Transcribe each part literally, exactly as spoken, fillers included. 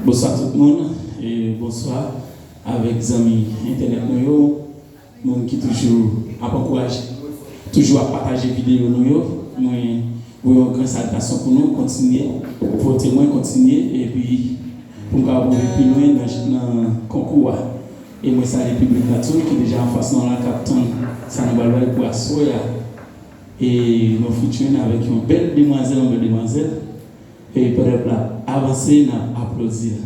Bonswa tout moun, e bonswa avèk zanmi entènèt nou yo, moun ki toujou ap ankouraje, toujou ap pataje videyo nou yo. Mwen voye yon gran salitasyon pou nou, kontinye vote mwen, kontinye, epi pou m kapab rive pi lwen nan, nan konkou a. E mwen salye piblik la tou ki deja anfas nou la, k ap tann sa nou pral bay pou aswè a. E nou featuring avèk yon bèl demwazèl, yon bèl demwazèl. E pandan l ap avanse, n ap aplodi l.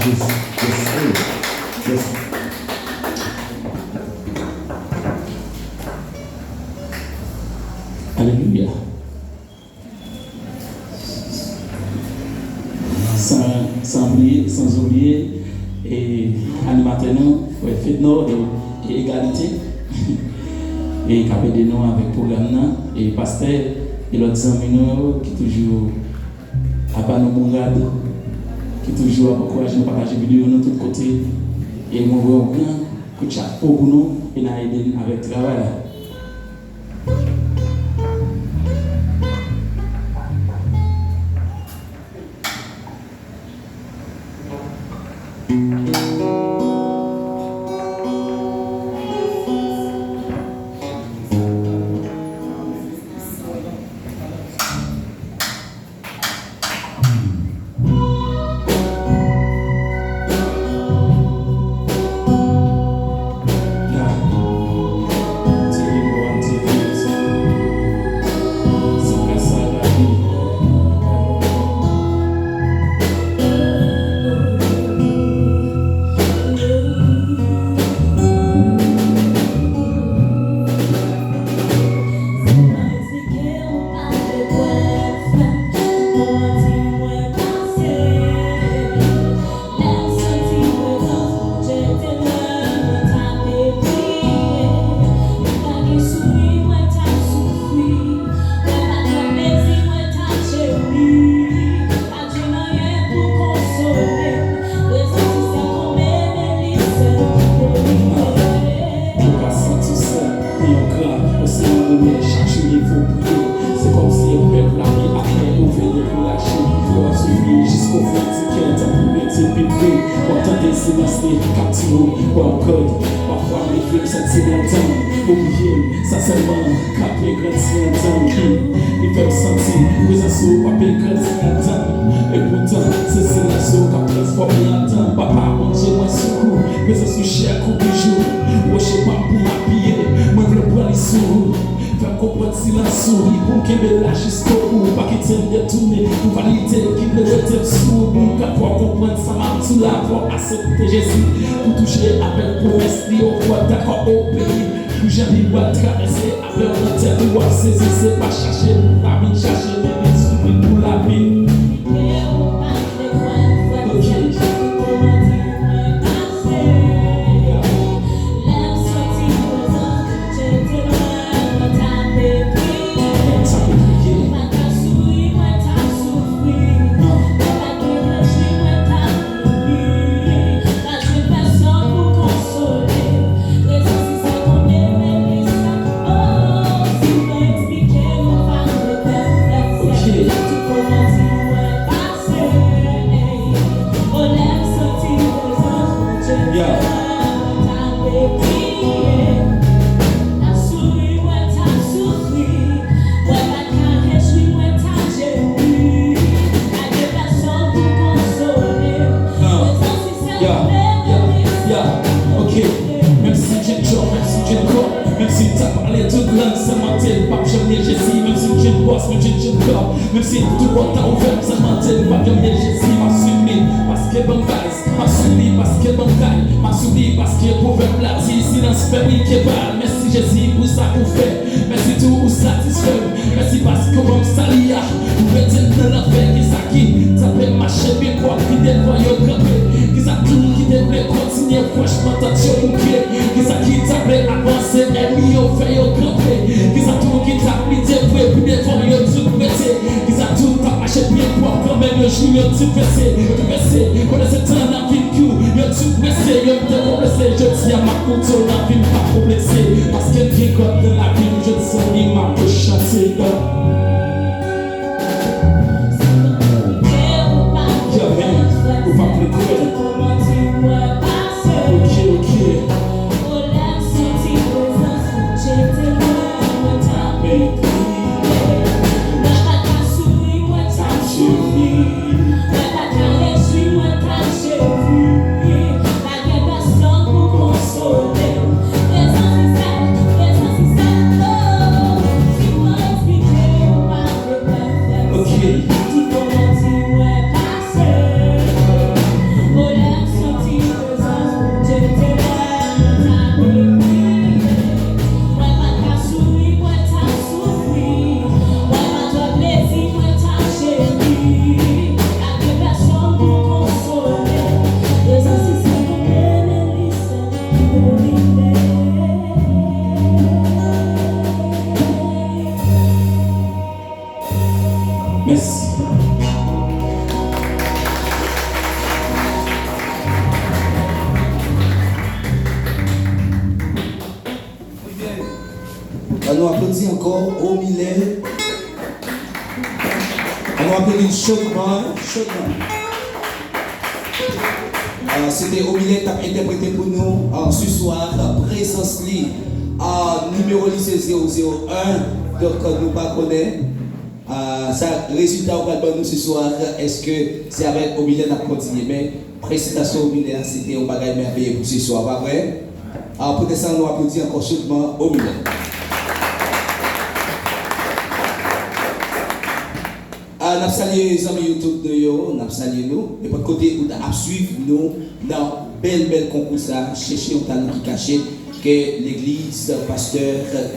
Yes, yes, hey, yes. Alelouya. San, san bliye, san oubliye, e, animatè nou, frè Fednor e, e Egalite, e k ap ede nou avèk pwogram nan, e pastè, e lòt zanmi nou yo ki toujou ap ba nou bon rad, ki toujou ap ankouraje nou pataje videyo nou tout kote, e mwen voye yon gran kout chapo pou nou, e n a ede n avèk travay la. Ou ka santi w sèl, nan yon gran oseyan de limyè, chak jou gen fo priye. Se kòmsi e pèp la ki atè ou vle dekouraje. Lè w ap soufri jisko fon ti kè, tankou yon ti pipi, w ap tande silans li k ap di w, "Wè m gòd." Pafwa m leve, m santi m antann, m oubliye m, sa sèlman k ap pen grandi antann. Li fè m santi prezans ou pa pen grandi antann. E poutan, se silans ou k ap transfòme antann. Papa Bondye, mwen sou kou, prezans ou chè kou bijou. Woche pa m pou m apiye, mwen vle pran li sou ou. Fè m konprann silans ou, wi, pou m kenbe la jiskobout. Pa kite m detounen pou vanite ki vle wete m sou ou. Pou m kapab konprann sa m ap di w la, fò w aksepte Jezi pou touche avèk pwomès li. Ou pral dakò obeyi pou jan li pral travèse avè w nan tèt ou, w ap sezi. Se pa chache pou lavi n chache, men li soufri pou lavi n. Ok. Lè m santi prezans Bondye te lwen, mwen t ape priye. Mwen t ape priye. Mwen t ap souri, mwen t ap soufri. Mwen pa t gen lejwi, mwen t ap mouri. Pa t jwenn pèsonn pou konsole. Prezans li sa konbyen men li sa. Oh, si mwen eksplike nou pa mwen fè fè. Ok. Tout kote m di mwen pase. Oh, lè m santi prezans Bondye. Yeah. Mwen t ape priye. T ap souri, mwen t ap soufri. Mwen pa t ka rejwi, mwen t ap jemi. Pa gen pèsonn pou konsole m. Prezans li sa konbyen men li sa. Ok. Menm si Jim Jones, menm si Jim Crow, menm si l ta pale tout lang, sèlman te l p ap janm ye Jezi. Menm si Jim Boss, menm si Jim Crow, menm si tout pòt ta ouvè, sèlman te l p ap janm ye Jezi. M ap swiv li, paske ban m baz. M ap swiv li, paske ban m kay. M ap swiv li, paske pwovèb la di, silans fè bri ke bal. Mèsi Jezi pou sa ou fè. Mèsi tou ou satisfè m. Mèsi paske w ban m sali a. Ou rete m nan lanfè. Kisa ki t ap fè m mache byen pwòp ki devan yo kanpe? Kisa tou ki te vle kontinye franchman tant yo bouke? Kisa ki t ap vle avanse ènmi yo fè yo kanpe? Kisa tou ki t ap lite vre pou devan yo tout rete? Kisa tou t ap mache byen pwòp kanmenm yo jou yo tou fese, tou fese? Konnen se tan n ap vin kou yo tou prese, yo te konplese. Jodi a m ap montre w lavi m pa konplekse. Paske m gen God nan lavi m, jodi zanmi m ap chante. Lè Di ankò, Omilè. Ann aplodi l chodman, chodman. Ah, se te Omilè k t ap entèprete pou nou, ah, se swa, prezans li. Ah, nimewo li se zewo zewo en, donk, nou pa konnen. Ah, sa, rezilta yo pral ban nou se swa, èske se avèk Omilè n ap kontinye? Men, prestasion Omilè a, se te yon bagay mèveye pou se swa, pa vre? Ah, poutèt sa, nou aplodi ankò chodman Omilè. Ah, n ap salye zanmi YouTube nou yo, n ap salye nou. Nenpòt kote ou ta ap swiv nou nan bèl, bèl konkou sa, chèche yon talan ki kache, ke legliz, pastè,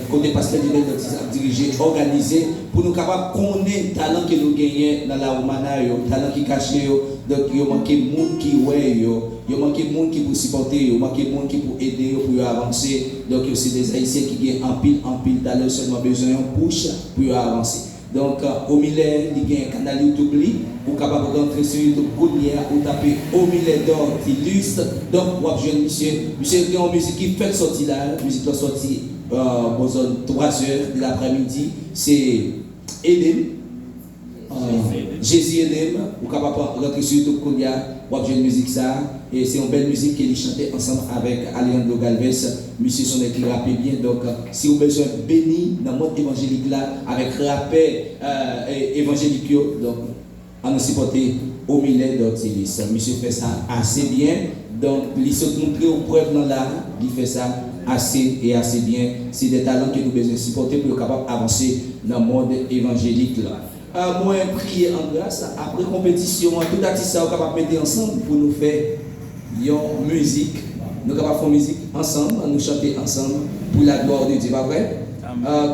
kote pastè Lionel Dantis ap dirije, òganize, pou nou kapab konnen talan ke nou genyen nan lawomana yo, talan ki kache yo. Donk, yo manke moun ki wè yo, yo manke moun ki pou sipòte yo, manke moun ki pou ede yo pou yo avanse. Donk, yo se de Ayisyen ki gen anpil, anpil talan, yo sèlman bezwen yon pouch pou yo avanse. Donk, Omilè, li gen kanal YouTube li. Ou kapab rantre sou YouTube kounye a, ou tape Omilè Dortilus. Donk, w ap jwenn misye. Misye gen yon mizik ki fèk sòti la. Mizik la sòti, euh, bò zòn twa zè de laprèmidi. Se Ede m. Euh, Jezi ede m. Ou kapab rantre sou YouTube kounye a, w ap jwenn mizik sa. E se yon bèl mizik ke li chante ansanm avèk Alejandro Galvez. Misye se yon nèg ki rape byen. Donk, si w bezwen beni nan mond evanjelik la avèk rapè, euh, e- evanjelik yo, donk, ann nou sipòte Omilè Dortilus. Misye fè sa ase byen. Donk, li sot montre w prèv lan la, li fè sa ase e ase byen. Se de talan ke nou bezwen sipòte pou yo kapab avanse nan mond evanjelik la. Ah, mwen priye an gras, apre konpetisyon an, tout atis sa yo kapab mete ansanm pou nou fè yon mizik. Nou kapab fè yon mizik ansanm, nou chante ansanm pour la gloire de Dieu, pa vre? Amèn. Ah,